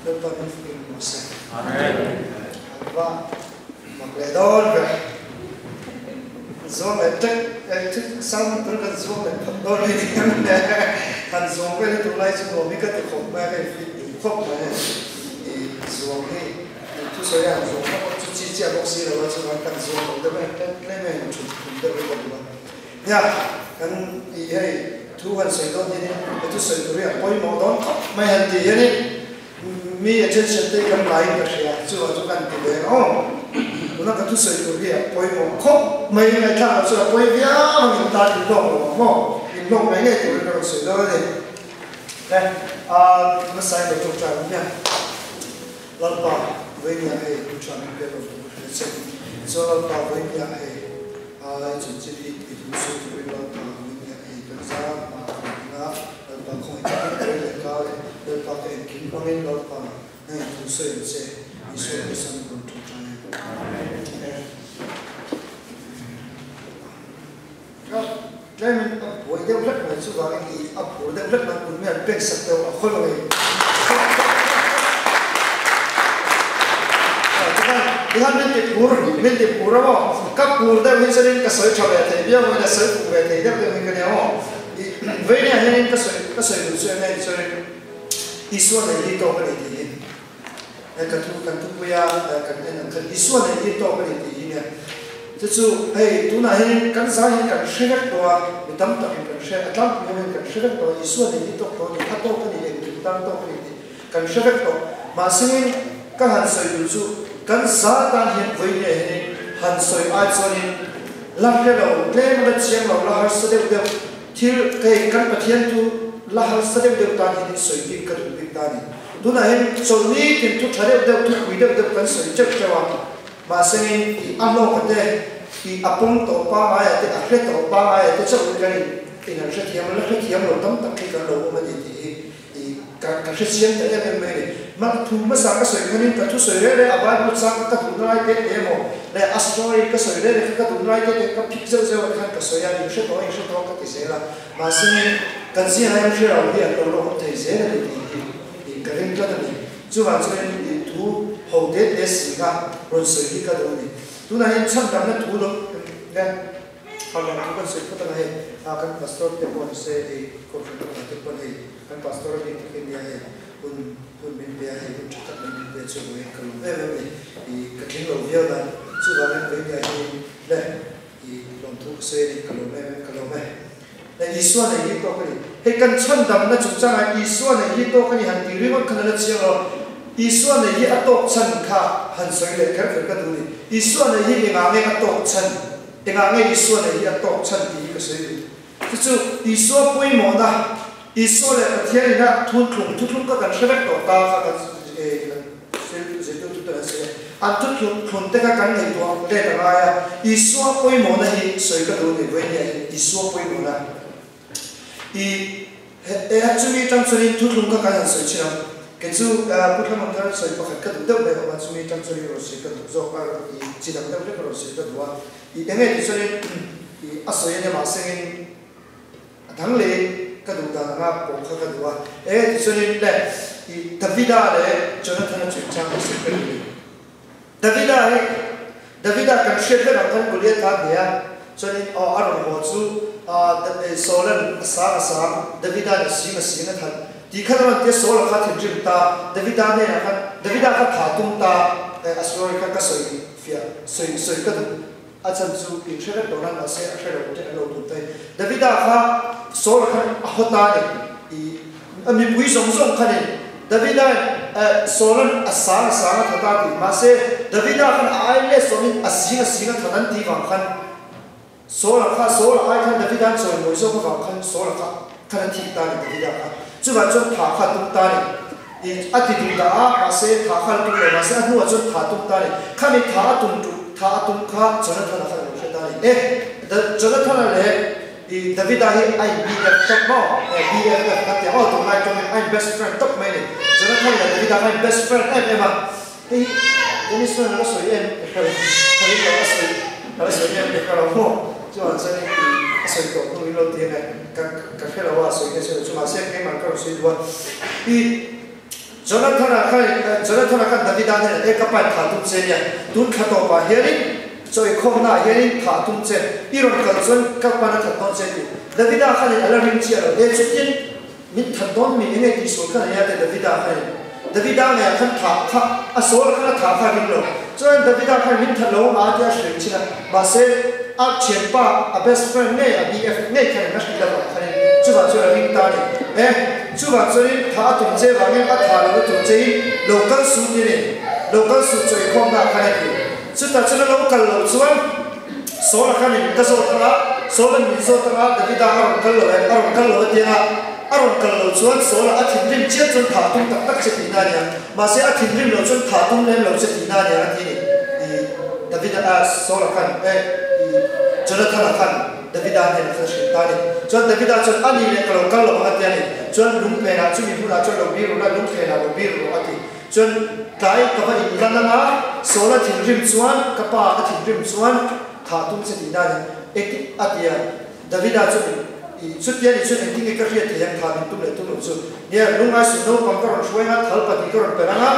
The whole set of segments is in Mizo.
Lalpa min fuih rawh se. Amen. Va mak leh dawn ve. Zuam leh tek sermon tur kan zuam leh phawt dawn a ni han zuam vel hi tunlai chu nuam hi ka ti khawp mai a ka infit duh khawp mai a i zuam hi thusawi a han zuam khawp a chu chi chiah bawk si lo a chuan kan zuam lo deuh a tlem em em thut khum deuh hi ka duh a nia kan i hei thu han sawi dawn hianin ka thusawi tur hi a pawimawh dawn khawp mai han tih hianin Mi attention te kan la in ka hria, chuvang chu kan ti ve ang aw. Tuna ka thusawi tur hi a pawimawh khawp mai, ngaihthlak loh chuan a pawi viau ang, in tan in hlawk lo ang maw? In hlawk ngei ngei turin ka rawn sawi dawn a ni. Le, a hmasa in lo tawngtai ang hian Lalpa vawinia hei hun tha min pek lo tur ka hria che. Tichuan Lalpa vawinia hei a i chanchin hi i thu sawi turin Lalpa vawinia hei kan zar hma ka rawn ding a. Lalpa khawngaih takin ka ri leh ka leh Lalpa ka engkim hmangin Lalpa na in thu sawi ang che Isua Krista min rawn tawngtai a. Ka tlemin a buai deuh hlek mai chuvangin i a phur deuh hlek mai kun mian pek sak deuh a khawi lo ei. Tikhan min ti phur min ti phur a maw ka phur deuh hi chuanin ka sawi tha ve thei viau mai a sawi fuh ve thei deuh deuh hi ka nia maw. Veinia hianin ka sawi ka sawi duh chu eng nge ni chuanin Isua nei hi tawk a ni tih hi he ka thu kan thupui a kan en ang khan Isua nei hi tawk a ni tih hi nia chu chu hei tunah hianin kan zai hian kan hre vek tawh a mi tam takin kan hre a tlangpui ho hian kan hre vek tawh a Isua nei hi tawk tawh a ni a tawk a ni engkim tan tawk a ni tih kan hre vek tawh mahsengin ka han sawi duh chu kan za tan hian Veinia hianin han sawi ai chuanin La hre lo, tlem a la chiang lo, la harsa deuh deuh thil hei kan Pathian chu la harsa deuh deuh tan hian in sawi bik ka duh bik ta a ni. Tunah hian chawlhni tin thu tha deuh deuh, thupui deuh deuh kan sawi teuh teuh a, mahse in i a hlawk a te, i a pawm tawh pangai a te, a hre tawh pangai a te chauh hi kan in in an hrethiam a, la hrethiam lo tam tak hi kan lo awm a ni tih hi I ka ka hre chiang ta em em mai a ni. Mah thu hmasa ka sawi khanin ka thu sawi reng reng a Bible chang ka duhna lai te te emaw leh a story ka sawi reng reng kha ka duhna lai te te ka phik zeuh zeuh ah te khan ka sawi a, in hre tawh a in hre tawh a ka ti zel a. Mahse kan zingah hian hre lo hi an lo la awm thei zel a ni tih hi i ka ring tlat a ni. Chuvang chuan i thu ho te te si kha rawn sawi hi ka duh a ni. Tunah hian chhandamna thu lo le. Hauhlang thu kan sawi phawt anga hei a kan pastor te pawh ni se hei kohhran upa te pawn hei kan pastor a bik takin nia hei hun hun min pe a hei hun tha tak mai min pe chu vawiin ka lawm em em ni i ka tling lo viau nan chuvangin vawiin nia hi le i lawmthu ka sawi a ni ka lawm em em ka lawm e le Isua nei hi tawk a ni hei kan chhandamna chungchangah Isua nei hi tawk a ni han tih ringawt khan a la chiang lo Isua nei hi a tawk chhan kha han sawi leh kher kher ka duh a ni Isua nei hi engah nge a tawk chhan Engah nge Isua nei hi a tawk chhan tih hi ka sawi duh. Chu chu Isua pawimawhna, Isua leh Pathian ina thunthlung, thuthlung kha kan hre vek tawh ta kha kan kan zirtirtu ten an sawi a, an thuthlung thlun te kha kan ngaihtuah let a ngai a, Isua pawimawhna hi sawi ka duh a ni, vawinia hi Isua pawimawhna i he chumi tang chuanin thuthlung kha kan han sawi thin ang. Kei chu Pu Thlamuanthar sawi pakhat ka duh deuh mai awm a, chumi tang chuanin rawn sawi ka duh zawk a, i chi dang deuh hlek a rawn sawi ka duh a. I eng nge tih chuanin i a sawi a nia mahsengin a dang leh ka duh dan anga pawh kha ka duh a. Eng nge tih chuanin le i Davida leh Jonathan-a chungchang ka sawi ka duh ni. Davida hi Davida kan hriat vek ang khan Goliath a hne a, chuanin aw a rawn haw chu Saul-a'n a sang a sang, Davida-a'n a sing a sing a that tih khan a rawn ti a, Saul-a kha thinrim ta, Davida hnenah khan Davida kha tha tum ta, a story kha ka sawi fiah sawi sawi ka duh a chhan chu in hre vek tawh nan mahse a hre lo te an lo tum ta i Davida kha Saul-a khan a haw ta a ni i A mipui zawng zawng khanin Davida Saul-a'n a sang a sang a that a ti. Mahse, Davida khan a ai leh sawmin a sing a sing a that an tih vang khan Saul-a kha Saul-a ai khan Davida'n chawimawi zawk avang khan Saul-a kha khan a thik ta a ni Davida kha. Chuvang chuan tha kha a tum ta a ni. I a ti duh dah a, mahse tha kha a tum lo. Mahse, a hnuah chuan tha a tum ta a ni. Khami tha a tum ṭuh tha a tum kha Jonathan-a khan a lo hre ta a ni. E, Jonathan-a leh I Davida hi a in BF tawp maw? Eh BFF ka tia aw tunlai tawngin a in best friend tawp mai a ni. Jonathan leh Davida kha in best friend em em a. Hei hi Dennis chuan a la sawi em ka hre lo. Ka ring lo a sawi a la sawi em ka hre lo maw? Chuan chuan i a sawi tawh hnu in lo ti ange ka ka hre lo a sawi nge sawi lo chu mahse keimah ka rawn sawi duh a. I. Jonathana khan Jonathana khan Davida hnenah e ka pain thah tum che nia tun thla tawpah hianin chaw inkhawmnaah hianin thah tum che i rawn kal chuan ka pan a that dawn che tih Davida khanin a la ring chiah lo e chutin min that dawn mi enge tih sual khan a nia tih Davida khanin Davida ngeiah khan thah kha a sawl khan a thah kha a ring lo chuan Davida khan min that lo ang a tia a hrilh thin a mahse a thianpa a best friend ngei a BF ngei khanin a hrilh avang khanin chuvang chuan a ring ta a ni e chuvang chuanin thah a tum che vangin a thah lohna tur chein lo kal suh ti a ni lo kal suh chaw inkhawmna ah khan a ti chutah chuan a lo kal loh chuan Sawl a khanin ka zawt ang a Sawl an min zawt ang a Davida a rawn kal lo em a rawn kal lo a ti ang a a rawn kal loh chuan Sawl a thinrim chiam chuan thah tum tak tak che tihna a ni ang mahse a thinrim loh chuan thah tum lem lo che tihna a ni ang a ti a ni i Davida a Sawl a khan eh i Jonathan a khan Davida hnenah khan a hrilh ta a ni chuan Davida chuan a ni leh ka lo kal lo ang a ti a ni chuan lungphenah chumi hmunah chuan lo bir ru la lungphenah lo bir ru a ti. Chuan tlai ka va in lan anga Sawl a thinrim chuan ka pa a thinrim chuan thah tum che tihna a ni. Engtin a ti a, Davida chu min i chutia ni chuan engtin nge ka hriat thei ang thah min tum leh tum loh chu. Nia lungngai suh naupang ka rawn hruai anga thal pahnih ka rawn per anga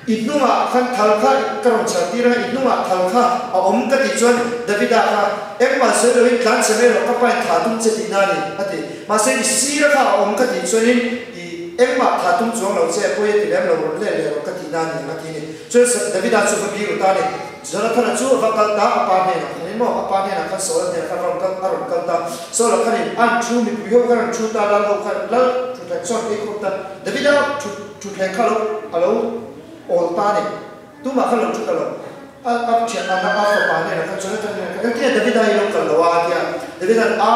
i hnungah khan thal kha ka rawn chhar tir anga i hnungah thal kha a awm ka tih chuan Davida kha engmah sawi loin tlan che mai rawh ka pain thah tum che tihna a ni a ti. Mahse i sira kha a awm ka tih chuanin I engmah tha tum chuang lo che, pawi a ti lem lo, rawn let leh rawh ka tih na ni ang a ti ni. Chuan Davida chu va biru ta a ni. Jonathana chu a va kal ta, a pa hnenah khan in maw, a pa hnenah khan Saula hnenah khan rawn kal, a rawn kal ta. Saula khan in an thu mipui ho khan an thu ta, lal ho khan, lal thutthleng chuan ei khawp ta. Davida thutthleng kha lo a lo awl ta a ni. Tumah khan lo thu ta lo. A a thian a a fapa hnenah khan Jonathan hnenah khan, Engtin nge Davida hi lo kal lo a? a ti a. Davida'n, A,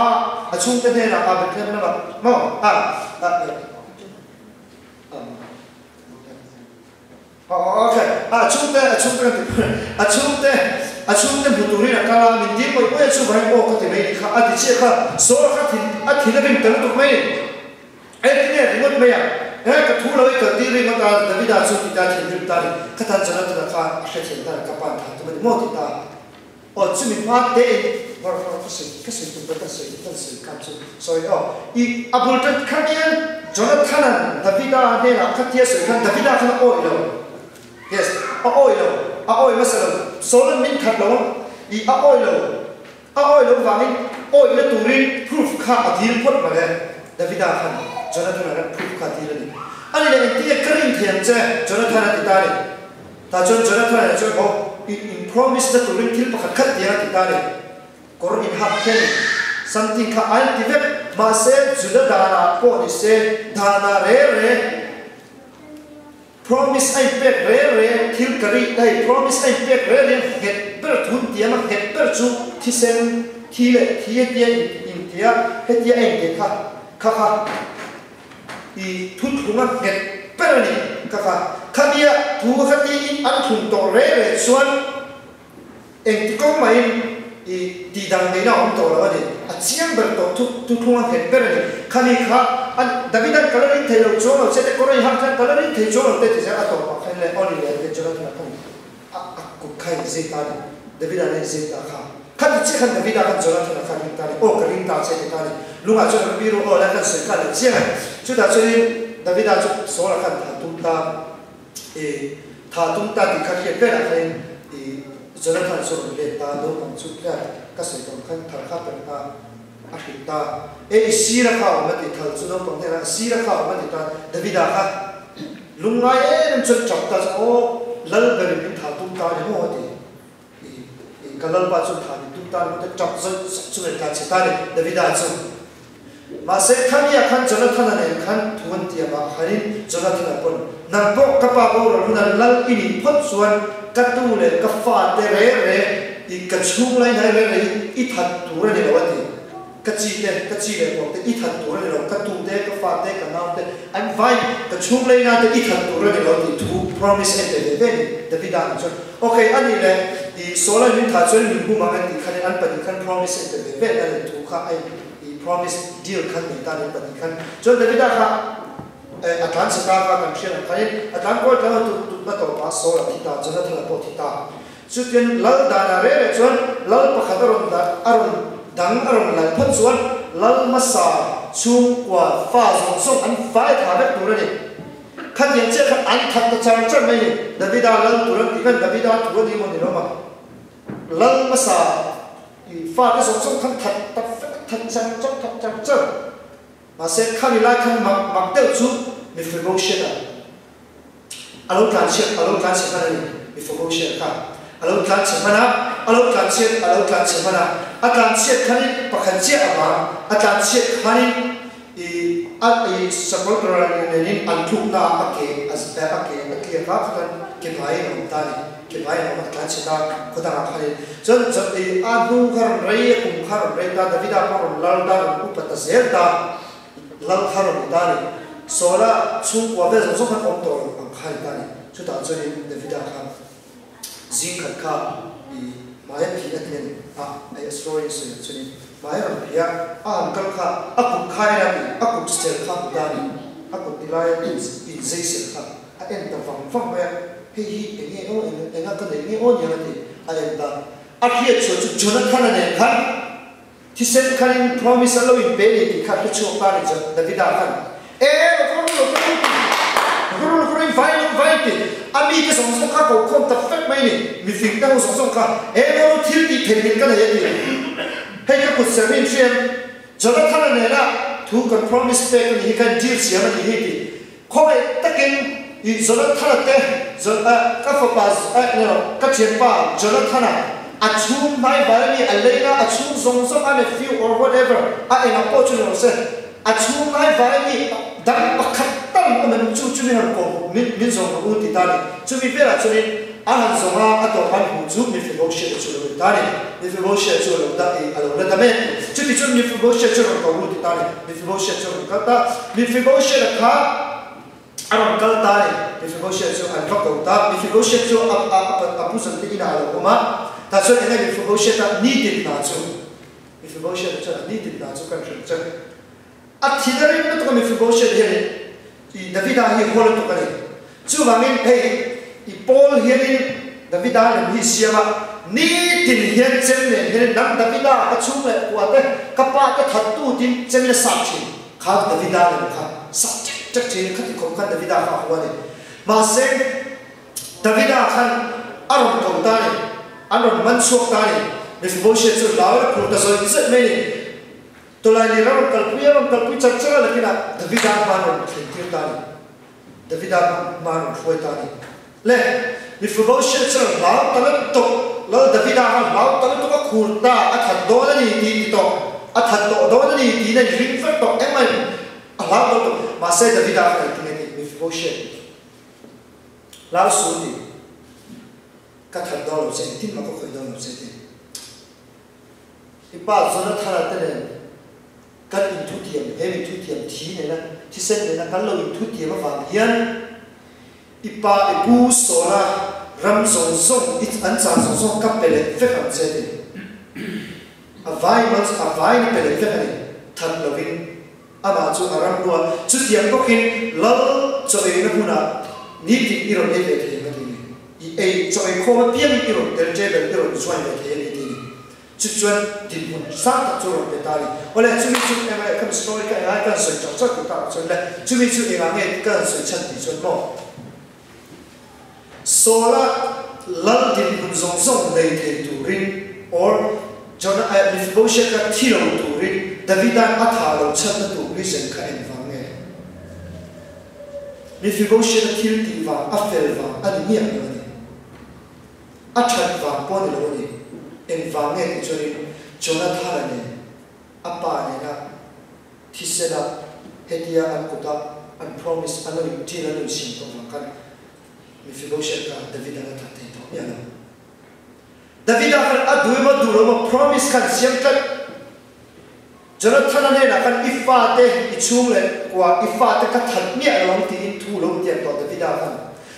a chhungte hnenah a Bethlehem lamah maw? A, a, a, okay, a chhungte, a chhungte kan ti pawh a chhungte, a chhungte hmu turin a kal a, min dil mawih mawih a chuvangin aw ka ti mai ni kha, a ti chiah kha. Saul kha thin, a thin a rim ta lutuk mai ni. Engtin nge ringawt mai a? He ka thu lo i kal tir ringawt a, Davida chu ti ta thinrim ta ni. Ka tan Jonathan-a kha a hrethiam ta ni, ka pan tha tum a ni maw ti ta. Aw chumi hma tein var var ka sawi ka sawi tum ka sawi ka sawi khan chu sawi aw i a bul tan khan hian Jonathan-a'n Davida hnenah kha tia sawi khan Davida khan a awih lo. Yes, a awih lo, a awih hmasa lo. Saul-a'n min that lo ang i a awih lo. A awih loh vangin awihna turin proof kha a dil phawt mawle. Davida khan Jonathan-a khan proof kha a dil a ni. A ni leh engtin nge ka rin thei ang che? Jonathan a ti ta a ni. Tah chuan Jonathan-a chuan aw, i in promise na turin thil pakhat khat tiang a ti ta a ni. Kawr in hak hian something kha a inti vek. Mahse Juda danah pawh ni se, danah re re. Promise a inpek re re thil ka rih hei promise a inpek re re nghet ber thun tiam a nghet ber chu thisen thi leh thi hetia intia hetia a inti kha kha kha i thuthlung a nghet ber a ni kha kha khania thu kha tiin an thlung tawh re re chuan Engti kawng mahin i tih dang neihna a awm tawh lo a ni. A chiang ber tawh thu thuthlung a nghet ber a ni. Khami kha a Davida'n ka la ring thei lo chuang lo che te kawr a inhak khan ka la ring thei chuang lo te ti zel a tawp ah khan le Oli leh te Jonathan ah khan a a kut kha in zui ta a ni. Davida'n a in zui ta kha. Khati chiah khan Davida khan Jonathan ah khan ring ta a ni. Aw ka ring ta che ti ta a ni. Lungah chuan a biru aw lai khan sawi kha leh chiang a ni. Chutah chuanin Davida chu Saul ah khan tha tum ta. I tha tum ta tih kha hriat velah khain i Jonathan chu rawn let ta, naupang chu tliat ka sawi tawng khan thal kha per ta a hrilh ta, e i sira kha a awm a ti, thal chu naupang hnenah a sira kha a awm a ti ta, Davida kha lungngai em em chuan tap ta chu aw lal berin min tha tum ta a ni maw a ti, i ka lalpa chu tha min tum ta a ni maw te tap zawih zawih chu ngaihtuah chhe ta a ni Davida chu. Mahse, Khania khan Jonathana nen khan thu an tiam ah khanin Jonathana pawn, Nang pawh ka pa boral huna lal i nih phawt chuan ka tu leh ka fa te re re i ka chhung lai hnai re re hi i that tur a ni lo a ti. Ka chi te, ka chi leh kuam te i that tur a ni lo, ka tu te, ka fa te, ka nau te, an vai ka chhung lai na te i that tur a ni lo tih thu promise a inpe ve ve a ni. Davida nih chuan, Ok, a nih leh i Saul-a min thah chuan min hum ang a tih khanin an pahnih khan promise a inpe ve ve a ni thu kha a in. I promise deal khan nei ta nen pahnih khan chuan Davida kha a tlan chhe ta kha kan hriat ang khanin a tlan kual tlang a tuk tuk na tawp ah Saul a thi ta, Jonathan a pawh thi ta. Chutiang lal danah reh reh chuan lal pakhat a rawn a rawn dang a rawn lal phawt chuan lal hmasa chhungkua fa zawng zawng an fai thla vek tur a ni. Khatiang chiah kha an that ta char char mai ni. Davida lal tur an tih khan Davida thu a ni maw ni lo ma lal hmasa i fate zawng zawng khan that ta vek a, that char char that char char. Mahse khami lai khan mak mak deuh chu Mephibosheth-a a lo tlanchhiat a lo tlanchhe hman a ni. Mephibosheth kha a lo tlanchhe hman a, a lo tlanchhiat a lo tlanchhe hman a, a tlanchhiat khanin pakhat chiah a vang, a tlanchhiat khanin i a i sakawr ral nenin an tlukna ah a ke a a ke a tliak a, khatan ke hmaiin a awm ta a ni. Ke hmaiin a awm a, a tlanchhe ta khaw dangah khanin chuan chuan i a hnu kha rawn rei a kum kha rawn rei ta, Davida pawh rawn lal ta, rawn upa ta zel ta. Lal kha rawn ni ta a ni. Saula chhungkua vel zawng zawng khan awm tawh lo ang kha a ni ta a ni. Chutah chuanin Davida kha zing khat kha i hmai a phih a ti a ni. A ei a story a sawi ang chuanin hmai a rawn phih a, a han kal kha a kut kha en a ti, a kut sel kha a hmu ta a ni. A kut ti laia in inzei sel kha a en ta vang vang mai a, hei hi eng nge aw, enga ka neih nge aw niang a ti, a en ta. A hriat chhuah chu Jonathan-a nen khan Thisen khanin promise an lo inpe ni tih kha hre chhuak ta ni chuan Davida khan, E, lo kawr lo kawr lo ti, lo kawr lo kawr in vai lo vai ti, a mite zawng zawng kha ko khawm tak vek mai ni, mifing te ho zawng zawng kha, e lo lo thil tih theih hmel ka nei a ti, hei ka kut serh min hriam, Jonathan-a nena thu kan promise pek a nih hi, kan deal siam a nih hi ti, khawngaih takin i Jonathan-a te, ka fapa, ni lo, ka thianpa Jonathan-a a chhung hnai vai ami a leina a chhung zawng zawng a nephew or whatever a engah pawh chu ni lo se, a chhung hnai vai ami dang pakhat tal awm em chu chu min han kawm min min zawng rawh u ti ta ni. Chumi velah chuanin a han zawng a, a tawp han hmuh chu Mephibosheth-a chu lo ni ta ni. Mephibosheth chu a lo da i a lo la dam e ti. Chuti chuan Mephibosheth chu rawn ko u ti ta ni. Mephibosheth chu a rawn kal ta. Mephibosheth-a kha a rawn kal ta a ni. Mephibosheth chu an va ko ta. Mephibosheth chu a a a pu zan te inah a lo awm a. Tah chuan enge Mephibosheth-a nitin hna chu? Mephibosheth-a chuan a nitin hna chu kan hrilh che. A thin a rim lutuk a Mephibosheth hianin i Davida hi haw lutuk a ni. Chuvangin hei i Paul hianin Davida lem hi siam a, nitin hian chem nen hianin nang Davida ka chhung leh kua te, ka pa te thattu tin chemin a sap thin. Kha Davida lem kha sap ṭek ṭek thin in khati khawp khan Davida kha a haw a ni. Mahse Davida khan a rawn ko ta a ni, an rawn man chhuak ta a ni. Mephibosheth chu hlau in a phur ta zawih zawih mai a ni. Tawlai lir a rawn kalpui a rawn kalpui char char a lakinah Davida hma an rawn thlen tir ta a ni. Davida hma an rawn hruai ta a ni. Le, Mephibosheth chuan hlau ta lutuk, Lal Davida khan hlau ta lutuk a khur ta, a that dawn a ni tih ti tawh, a that tawh dawn a ni tiin a inring vek tawh em mai, a hlau ta lutuk. Mahse Davida khan engtin nge tih Mephibosheth hlau su ti, ka that dawn lo che, engtin mah ka khawih dawn lo che ti. I pa Jonathana te nen kan inthutiam, he minthutiam thi nena thisen nena kan lo inthutiam avang hian i pa i pu Sawla ram zawng zawng i an chan zawng zawng ka pe leh vek ang che ti. A vai mal a vain a pe leh vek a ni, that lovin amah chu a ram lua. Chutiang bawkin lal chaw eina hmunah nitin i rawn ei ve thei ang a ti ni. I ei chaw ei khawm apiangin i rawn tel table i rawn join ve thei a ni ti ni. Chu chuan dinhmun sang tak chu a rawn pe ta a ni. Awle, chumi chu engah nge khami story kha engai ka han sawi chak chak tih takah chuan le, chumi chu engah nge ka han sawi chhan tih chuan maw? Sawla lal dinhmun zawng zawng nei thei turin or Jonah eh Mephibosheth kha thi lo turin Davida'n a thah lo chhanna tur reason kha engvang nge? Mephibosheth a thil tih vang a fel vang a ni miah lo a ni. A that vang pawh a ni lo a ni. Engvang nge tih chuanin Jonathana nen a pa nena thisena hetia an kuta an promise an lo in deal an lo insiam tawh vang khan Mephibosheth kha David-a'n a that thei tawh miah lo. Davida khan a duh emaw duh lo emaw promise khan siam tlat. Jonathana hnenah khan i fate i chhung leh kua i fate ka that miah lo ang tiin thu lo tiam tawh Davida khan.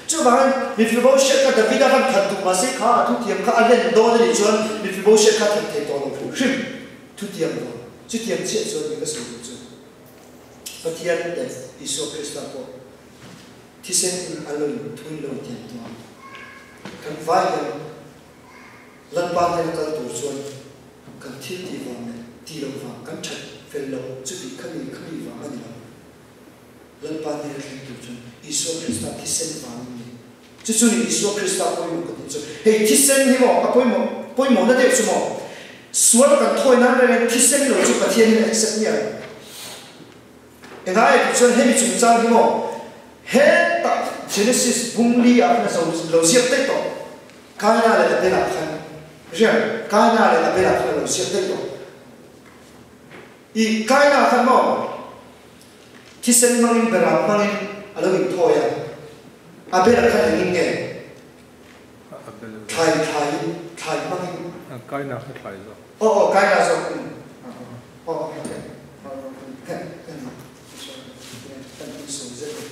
Chuvangin Mephibosheth kha Davida khan that duh mahse kha a thutiam kha a hlen dawn a nih chuan Mephibosheth kha that thei tawh lo hrim hrim thutiam lo. Chutiang chiah chuan mi ka sawi duh chu Pathian leh Isua Krista pawh thisen in a lo in thu in lo tiam tawh a. Kan vai hian Lalpa hnena kal tur chuan kan thil tih vang leh tih loh vang kan that fel loh chutih khami khami vang a ni lo. Lalpa hnena thleng tur chuan Isua Krista thisen vangin ni. Chu chu ni Isua Krista pawimawh ka tih chu. Hei thisen hi maw a pawimawh pawimawhna deuh chu maw sual kan thawi nan reng in thisen lo chu Pathian in a accept miah lo. Engai tih chuan hemi chungchang hi maw hetah Genesis bung li ah khan a zo lo ziak daih tawh. Kaina leh Abel ah khan riang Kaina leh Abel ah khan a lo ziak daih tawh. I Kaina khan maw thisen hmangin beram hmangin a lo inthawi a, Abel-a khan engin nge thlai thlaiin thlai hmangin. Kaina kha thlai zawk. Aw aw Kaina zawk in aw aw ok ka ni sorry kan insawi zet e.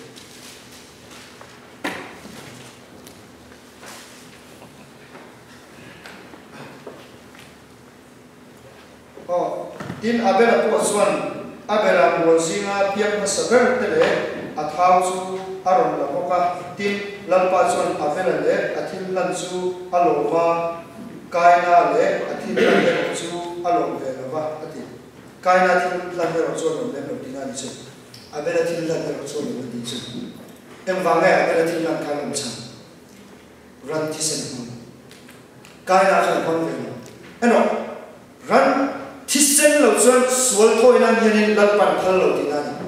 Aw, tin Abel-a pawh chuan Abel-a mual zinga piak hmasa ber te leh a thau chu a rawn la bawk a. Tin, Lalpa chuan Abel-a leh a thil hlan chu a lawm a, Kaina leh a thil hlan erawh chu a lawm ve lo va, a ti. Kaina thil hlan erawh chu a lawm lem lo tihna a ni chu. Abel-a thil hlan erawh chu a lawm a tih chu. Engvang nge Abel-a thil hlan kha a lawm chhan? Ran thisen hmang. Kaina chuan a hmang ve lo. Erawh, ran thisen lo chuan sual thawi nan hianin Lalpan phal lo tihna a ni.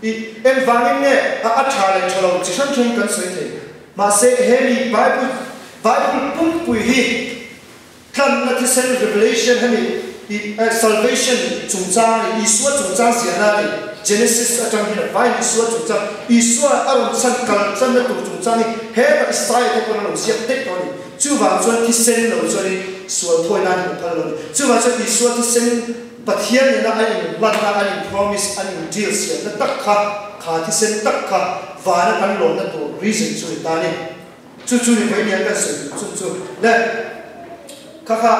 I engvangin nge a a tha leh tha lo chi hrang hrangin kan sawi thei. Mahse, he mi Bible Bible pumpui hi tlanna thisen revelation hemi i salvation chungchang a ni, Isua chungchang ziahna a ni. Genesis atang hian a vaiin Isua chungchang, Isua a rawn chhan kal tlanna tur chungchang hi hetah Isaiah te pawn a lo ziak daih tawh a ni. Chuvang chuan thisen lo chuanin sual thawi nan in a phal lo a ni. Chuvang chuan Isua thisen Pathian nena an inhlanna, an in promise, an in deal siamna tak kha, kha thisen tak kha vana kan lawmna tur reason chu ni ta a ni. Chu chu ni vawinia kan sawi duh chun chu le kha kha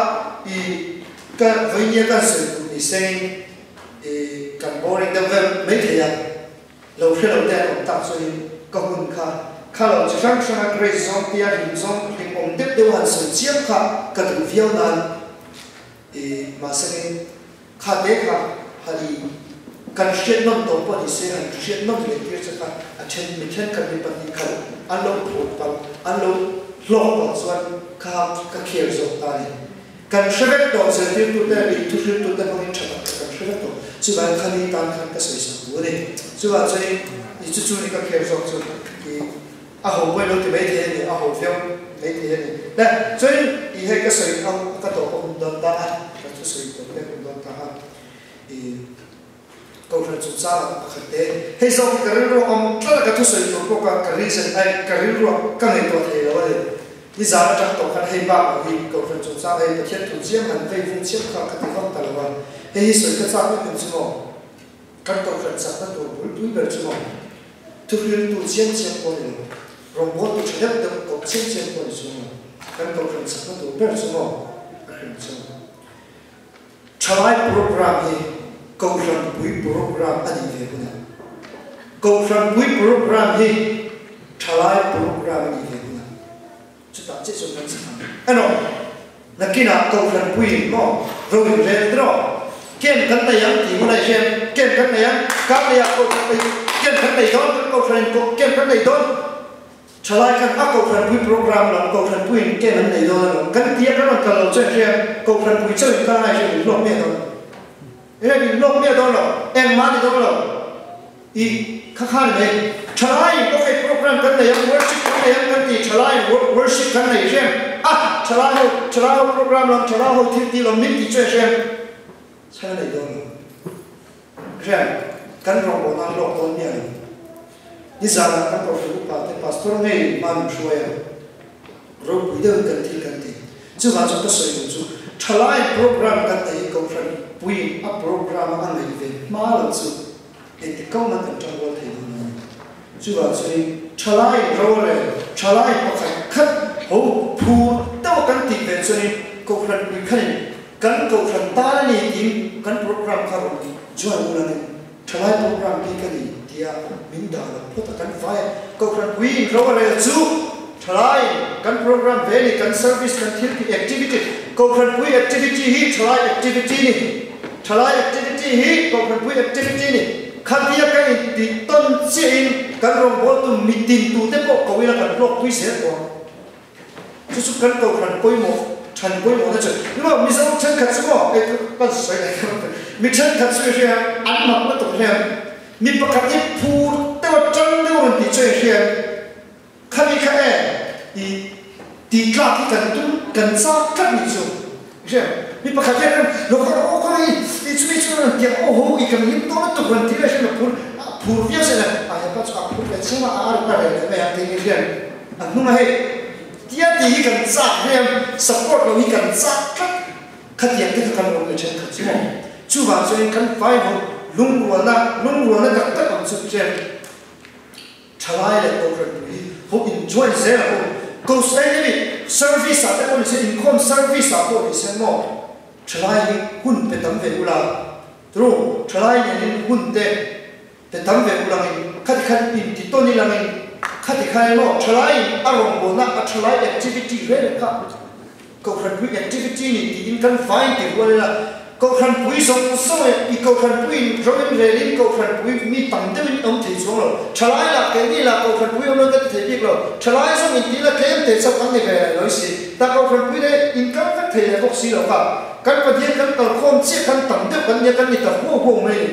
i ka vawinia kan sawi duh ni sengin i kan boring deuh vel mai thei a, lo hre lo te an awm tak chuanin ka hun kha kha lo chi hrang hrang a grace zawng tia hlim zawng hlim awm deuh deuh han sawi chiam kha ka duh viau nan i mahsengin Kha te kha han i kan hriat nawn tawh pawh ni se, han hriat nawn leh tir che kha a then mi thenkhat mi 2 khat an lo phur palh, an lo hlawk palh chuan kha ka kher zawk ta a ni. Kan hre vek tawh, zirtirtute leh thuhriltute hmangin tha tak tak kan hre vek tawh. Chuvangin khani tan khan ka sawisak duh a ni. Chuvang chuanin i chu chu ni ka kher zawk chu i a ho pawhin lo ti mai thei a ni, a ho viau mai thei a ni. Le, chuanin i hei ka sawi ang ka tawp a hun dawn ta a, ka thusawi tawp te hun dawn ta a, i Kohhran chungchangah pakhat te, hei zawk hi ka rilru a awm tlat a, ka thusawi tur pawh ka ka reason ai ka rilru a ka ngaihtuah thei lo a ni. Ni zan atang tawh khan hei bak lo hi Kohhran chungchang hei Pathian thu chiam han vei vung chiam kha ka ti vak ta lo a, hei hi sawi ka chak em em chu maw? Kan Kohhran chakna tur bulpui ber chu maw? Thuhriltu chiam chiam pawh ni lo, rawngbawltu tha deuh deuh koh chiam chiam pawh ni chung lo, kan Kohhran chakna tur ber chu maw a hrim chu. Thalai program hi Kohhranpui program a nih ve hunah, Kohhranpui program hi Thalai program a nih ve hunah, chutah chiah chuan kan chak ang. Erawh, nakinah Kohhranpuiin maw ro in rel tiraw? Camp kan nei ang tih hunah i hriat, camp kan nei ang, Karlei-ah Kohhran camp kan nei dawn, kan Kohhranin camp kan nei dawn. Thalai khan a Kohhranpui program lam Kohhranpuiin camp an nei dawn alawm. Kan tia kan rawn kal lo chuan hria, Kohhranpui chauhin kal ngai hria min hlawk miah dawn lo. Enge min hlawk miah dawn lo, engmah ni dawn lo. I kha kha ni mai. Thalaiin okay program kan nei ang, worship kan nei ang kan ti, thalaiin worship kan nei hrem a, thalai ho, thalai ho program lam, thalai ho thil tih lawm min tih chuan hrem chhan a nei dawn lo. Rian, kan rawngbawlna a hlawk dawn miah lo. Nizanah kan Kohhran upa te Pastor ngei hma min hruai a, ropui deuhin kan thil kan ti. Chuvang chuan ka sawi duh chu thalai program kan nei hi Kohhran puiin a program a ngaih ve hma lo chu engti ko man kan tangrual thei dawn lo a ni. Chuvang chuanin thalai rorel, thalai pakhat khat ho phur deuha kan tih ve chuanin Kohhran pui khanin Kan Kohhran tan a ni tiin kan program kha rawn join ula ni, thalai program bik a ni tia min dah lo phawt a, kan vai a, Kohhran pui in ro a rel chu thalai kan program ve ni, kan service kan thil tih activity, Kohhran pui activity hi thalai activity ni, thalai activity hi Kohhran pui activity ni. Khatia kan intih tawn chiahin kan rawngbawltu mitin tute pawh ko ila kan hlawk pui zel tawh ang. Chu chu kan kohhran pawimawh, than pawimawhna chu. Ni maw, Mizo thenkhat chu maw, hei chu kan sawi leh kher mai, mi thenkhat chu i hria, an mak lutuk hle ang. Mi pakhat hi phur deuh a tang deuh rawn tih chu i hria ang. Khami kha e, i tih tlak hi kan tum, kan chak tlat nih chu. I hria em? Mi pakhat hian rem lo kha aw kha i, i chumi chu rawn tiang aw ho i kan hlim dawn lutuk rawn ti leh hriat a phur, a phur viau se le, a hepa chu a phur ve chiam a, a a reh leh mai ang tiin i hria em? A hnunga hei tia tih hi kan chak hriam, support lo hi kan chak tlat. Khatiang te kha kan awm leh thenkhat chu maw? Chuvang chuanin kan vai ho lungrualna, lungrualna tak tak ang chu hriam. Thalai leh Kohhran pui hi ho in join zel ang u. Kohhran ei ni service ah te pawh ni se, inkhawm service ah pawh ni se maw thalai hi hun pe tam ve ula tru thalai nen in hun te pe tam ve ula ngin khati khan in ti tawn ila ngin khati khan emaw thalai in a rawngbawlna a thalai activity reng reng kha Kohhran pui activity ni tiin kan vai ti rual ila, Kohhran pui zawng zawng e, i Kohhran puiin ro in rel in Kohhran pui mi tam deuh in awm thei chuang lo. Thalai lah keini lah Kohhran pui awm lo ka ti thei bik lo. Thalai zawng in ti ila tlem te chauh kan ni ve leh loi si. Tah Kohhran pui te in kal vek thei leh bawk si lo kha. Kan Pathian kan kal khawm chiah khan tam deuh kan nia kan ni ta huau huau mai ni.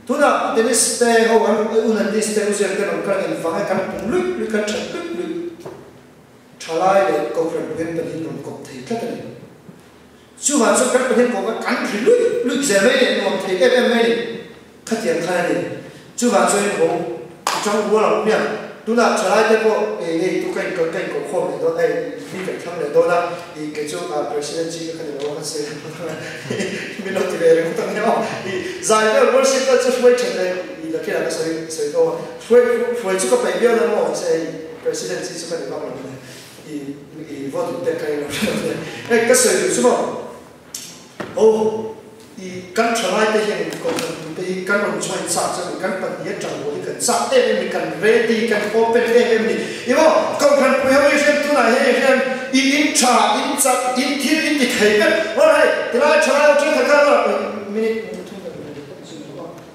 Tunah Pu Dennis te ho an U Nandis te U Zel te rawn kal in vang e kan pung luih luih kan that luih luih. Thalai leh Kohhran puiin Pathian rawn kawp thei tlat a ni. Chuvang chuan kan Pathian kawp a kan ri luih luih zel mai leh nuam thei em em mai ni. Khatiang khan a ni. Chuvang chuan in ho i tang rual ang hmiang. Tunah thalai te pawh ei hei tu ka in ka in koh khawm leh dawn a, i mi kan thlang leh dawn a, i kei chu President chi ka kha ni lo a kan sawi leh dawn a, min lo ti ve ringawt ang nia aw. I zai vel worship vel chu hruai that leh i lakhian ka sawi sawi dawn a, hruai hruai chu ka peih viau na maw se hei President chi chu ka ni vak lo nia, i i vote in pek ka ring lo hre lo nia. Hei ka sawi duh chu maw aw i kan thalai te hian kohhran pui te hi kan rawn join chak chu ani kan pahnih atang rual hi kan chak em em ni kan ready kan open em em ni i maw kohhran pui ho hi hriat tunah hian i hriat i in tha in chak in thil in ti thei vek aw hei tilai thalai ho thenkhat kha minute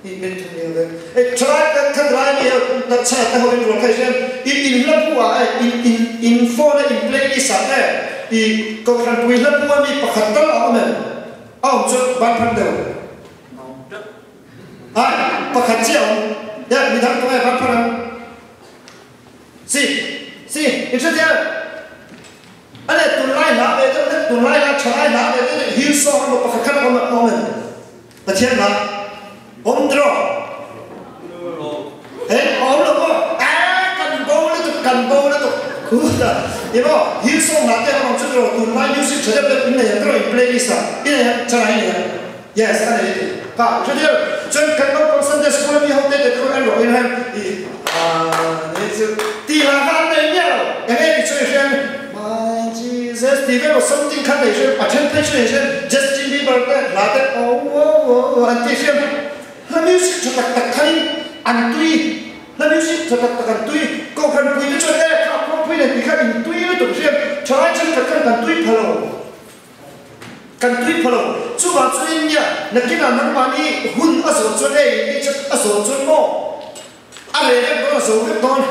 I min thum ning ve. E thalai ka khat lai mi na cha te ho in rual khai hian i in hla bu ah e in in in phone a in playlist ah e i kohhran pui hla bu a mi pakhat tal a awm em? A awm chu ban phan deuh. Ai pakhat chiah a awm. Ya midang tawng e ban phan ang. Si si in hre thiam. A le tunlai hla ve deuh hlek tunlai hla thalai hla ve deuh hlek Hillsong emaw pakhat khat a awm a awm em? Pathian hla awm tiraw? He awm lo maw? Aa kan bo lutuk kan bo lutuk khuta i maw Hillsong hla te a awm chu tiraw tunlai music tha deuh deuh in nei ang tiraw in playlist ah i nei ang thalai i nei ang yes a nei i ti kha hre thiam chuan kan naupang Sunday school a mi ho te te kha en rawh in han i aa ni chu tih hla kha an nei miah lo eng nge ti chu i hria ang My Jesus tih vel aw something kha nei hriam a then phei chu nei hriam Justin Bieber te hla te oh oh oh an tih hriam hla music tha tak tak khanin an tui hla music tha tak tak an tui kohhran pui te chuan e kha khuangpui nen tih kha in tui lutuk hriam thalai thenkhat khan kan tui pha lo. Kan tui pha lo. Chuvang chuan nia, nakinah nangmahni hun a zawh chuan ei ei chu a zawh chuan maw a reh vek dawn, a zo vek dawn.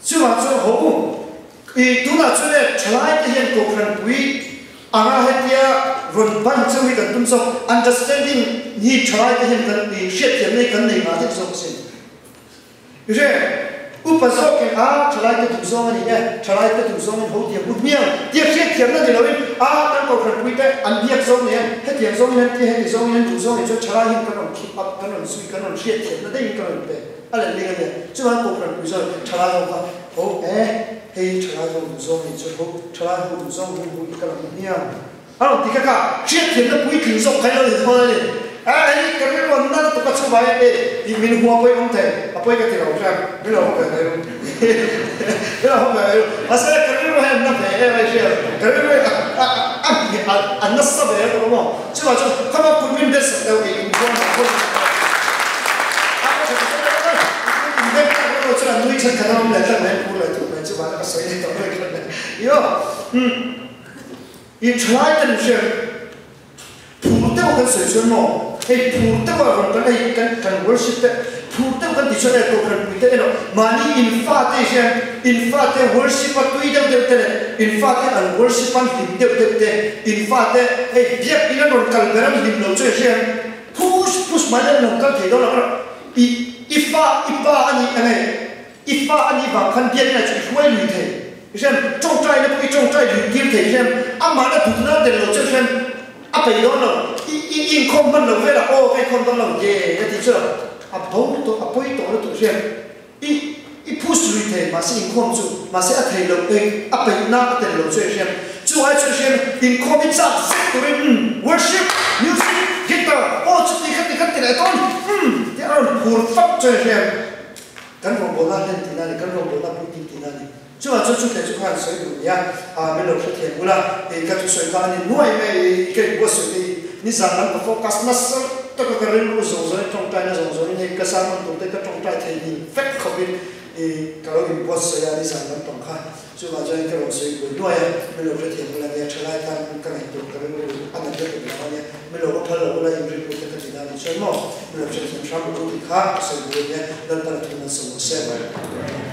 Chuvang chuan haw u. I tunah chuan e thalai te hian kohhran pui anga hetia rawn ban cheu hi kan tum zawk. Understanding hi thalai te hian kan i hriatthiamna hi kan nei ngah deuh zawk asin. Hre, upa zawkin a thalaite duh zawng a ni e, thalaite duh zawngin ho tiang u hmiang tia hriatthiamna ni loin a kan kohhran puite an biak zawng nen hetiang zawngin an tia heti zawngin an duh zawng nih chuan thalai hian kan rawn keep up, kan rawn zui, kan rawn hriatthiamna daihin kan rawn pe a leh ling a nia. Chuvang kohhran pui zawng thalai ho kha ho e, hei thalai ho duh zawng nih chuan ho thalai ho duh zawng hu hu i ka rawn hmiang. A rawn ti kha kha hriatthiamna puitling zawk kha ilo inhawn a ni. A hei ka rilru an na lutuk a chhuvai a ni tih min hua pawhin awm thei, a pawi ka ti lo hriat, min lo haw ve mai ru, min lo haw ve mai ru. Mahse ka rilru hi an na ve em a i hriat, ka rilru hi a a a a nasa ve lutuk a maw. Chuvang chuan khama kut min bet sak deuh i inbual hna pawh a ka tha ta deuh a, in bet tak rilru chuan an nui thenkhat an awm leh tlat mai, an phur leh tuk mai, chuvang ka sawi leh tawh mai kha le. Io umm. I thalai ten hriat phur deuh kan sawi chuan maw Hei phur deuha rawn kan hei kan kan worship te phur deuh kan ti chuan e kohhran pui te emaw mahni in fate hian in fate worship a tui deuh deuh te leh in fate an worship an hlim deuh deuh te in fate hei biak in an rawn kal ber an hlim lo chu hian push push mai an lo kal thei dawn lo i i fa i pa a nih ang e i fa a nih vang khan biak inah chu i hruai lui thei hian tawngtaina pawh i tawngtai lui tir thei hian amahna duhna tel lo chu hian A peih dawn lo. I i inkhawm hman lo velah aw ka inkhawm dawn lo nge a tih chuan a bo tawh a pawi tawh lutuk hian i i push lui thei mahse inkhawm chu mahse a thei lo eng a peihna a tel lo chu hian chu ai chu hian inkhawm hi chak zet turin umm worship music guitar aw chuti khati khati leh dawn umm tih a rawn phur fak chu hian kan rawngbawlna hlen tihna a ni kan rawngbawlna puitling tihna a ni. Chuvang chuan chuteh chu khan sawi duh nia, min lo hrethiam bula, i ka thusawi kha a ni nuai mai, i ka inbuatsawi te hi nizan lam ka focus nasa taka ka rilru zawng zawngin tawngtaina zawng zawngin hei ka sermon tur te ka tawngtai thei ni vek khawpin i ka lo inbuatsawi a nizan lampang kha. Chuvang chuan ka rawn sawi buai nuai a, min lo hrethiam bula nia, thalai tan ka ngaihtuah ka rilru a nat lutuk lo a nia, min lo va phal lo bula inrilru te ka ti dan ni chuan maw, min lo hrethiam hram ru tih kha ka sawi buai nia, Lalpan a thun an sawi se.